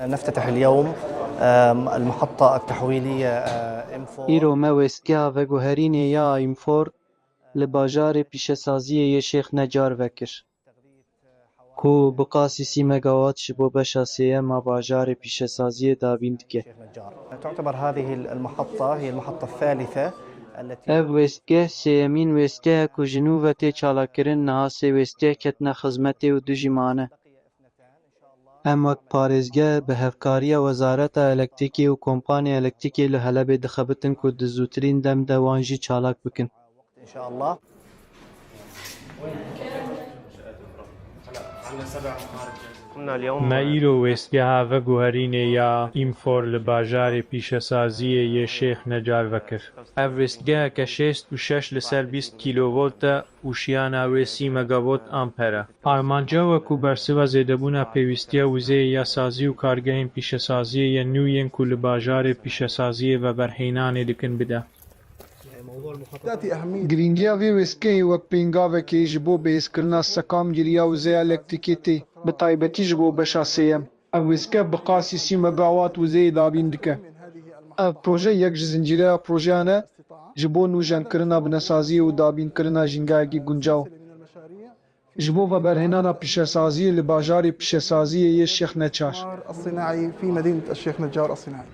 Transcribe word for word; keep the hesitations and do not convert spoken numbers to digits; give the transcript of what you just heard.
نفتتح اليوم، آم، المحطة التحويلية، آه، إم فور. Îro me wêstgeha veguherînê ya Îmfor li bajarê pîşesaziyê yê Şêx Necar vekir, ku bi qasî sî megawat ji bo beşa sêyem a bajarê pîşesaziyê dabîn dike. شيخ نجار. تعتبر هذه المحطة هي المحطة الثالثة التي Ev wêstgeh sêyemîn wêstgeh e ku ji nû ve tê çalakkirin, niha sê wêstgeh ketine xizmetê û du jî mane. Em wek parêzgeh bi hevkariya Wezareta Elektrîkê û Kompanîya Elektrîkê li Helebê dixebitin ku di zûtirîn dem de wan jî çalak bikin. إن شاء الله. Me îro wêstgeha veguherînê ya Îmfor li bajarê pîşesaziyê yê Şêx Necar vekir. Ev wêstgeheke şêst û şeş li ser bîst kîlovolt e û şiyana wê sî megavot amper e. Armanca we ku bersiva zêdebûna pêwîstiya wizeyê ya sazî û kargehên pîşesaziyê yên nû yên ku li bajarê pîşesaziyê veberhênanê dikin bide. Girîngiya vê wêstgehê wek pêngavekê ji bo bihêzkirina sekamgiriya wizeya elektrîkê tê, bi taybetî ji bo beşa sêyem. Ev wêstgeh bi qasî sî megawat wizeyê dabîn dike. Ev proje yek ji zincîreya projeyan e ji bo nûjenkirina binesaziyê û dabînkirina jîngehekî guncaw ji bo veberhênana pîşesaziyê li bajarê pîşesaziyê yê Şêx Neçar. الصناعي في مدينة الشيخ نجار الصناعي.